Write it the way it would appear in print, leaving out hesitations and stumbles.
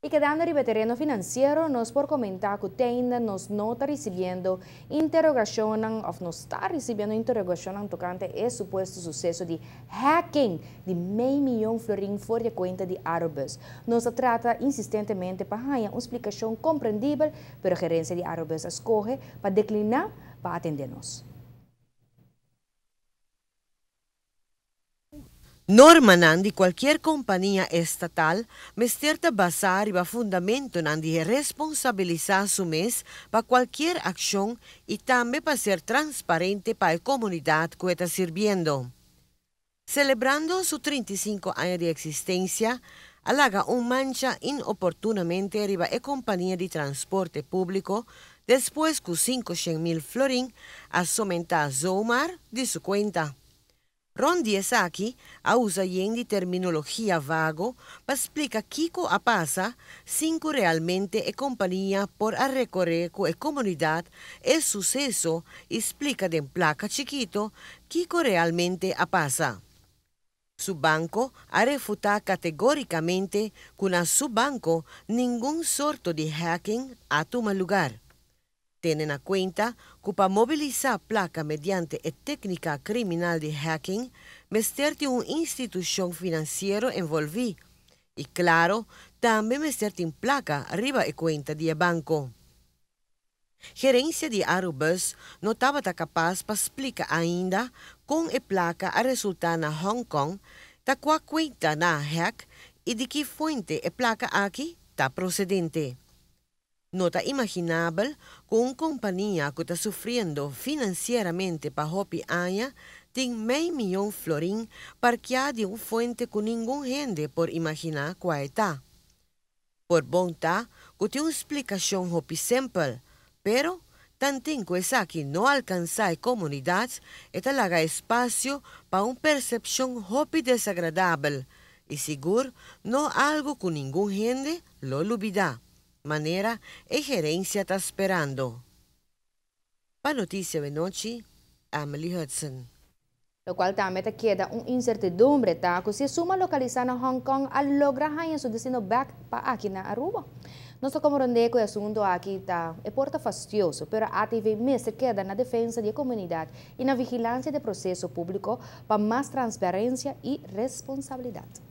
Y kedando riba tereno financiero, nos por comenta cu te ainda nos no ta ricibiendo interogacion of no ta ricibiendo interogacion tocante e supuesto suceso di hacking di mei miyon florin for di cuenta di Arubus. Nos a trata insistentemente pa haya un splicacion comprendibel, pero gerencia di Arubus a scoge pa declina pa atende nos. Normanan di cualkier compania estatal mester ta basa riba fundamentonan di responsabilisa su mes pa cualkier accion y tambe pa ser transparente pa e comunidad cu e ta sirbiendo. Celebrando su 35 aña di existencia, a laga un mancha inoportunamente riba e compania di transporte publico despues cu 500 mil florin a somenta zomaar di su cuenta. Rond di esaki a usa yen di terminologia vago pa splica kico a pasa sin cu realmente e compania por a recore cu e comunidad e suceso y splica den placa chikito kico realmente a pasa. Su banco a refuta categoricamente cu na su banco ningun sorto di hacking a tuma lugar. Tene na cuenta cu pa mobilisa placa mediante e tecnica criminal di hacking, mester tin un institucion financiero envolvi. Y claro, tambe mester tin placa riba e cuenta di banco. Gerencia di Arubus no tabata capas pa splica ainda con e placa a resulta na Hong Kong, ta cua cuenta nan a hack y di ki fuente e placa aki ta procedente. No ta imaginabel cu un compania cu ta sufriendo financieramente pa hopi aña tin mei miyon florin parkea di un fuente cu ningun hende por imagina cua ta. Por bon ta cu tin un splicacion hopi simpel, pero tanten cu esaki no alcansa e comunidad, e ta laga espacio pa un percepcion hopi desagradabel y sigur no algo cu ningun hende lo lubida. Manera e gerencia ta sperando. Pa Noticia di Nochi, Emily Hudson. Lo cual tambe ta keda un incertidumbre, ta cu si e suma localisa na Hong Kong a logra haya su destino back pa aki na Aruba. Nos ta comprende cu e asunto aki ta e por ta fastioso, pero ATV mester keda na defensa di comunidad y na vigilancia di proceso publico pa mas transparencia y responsabilidad.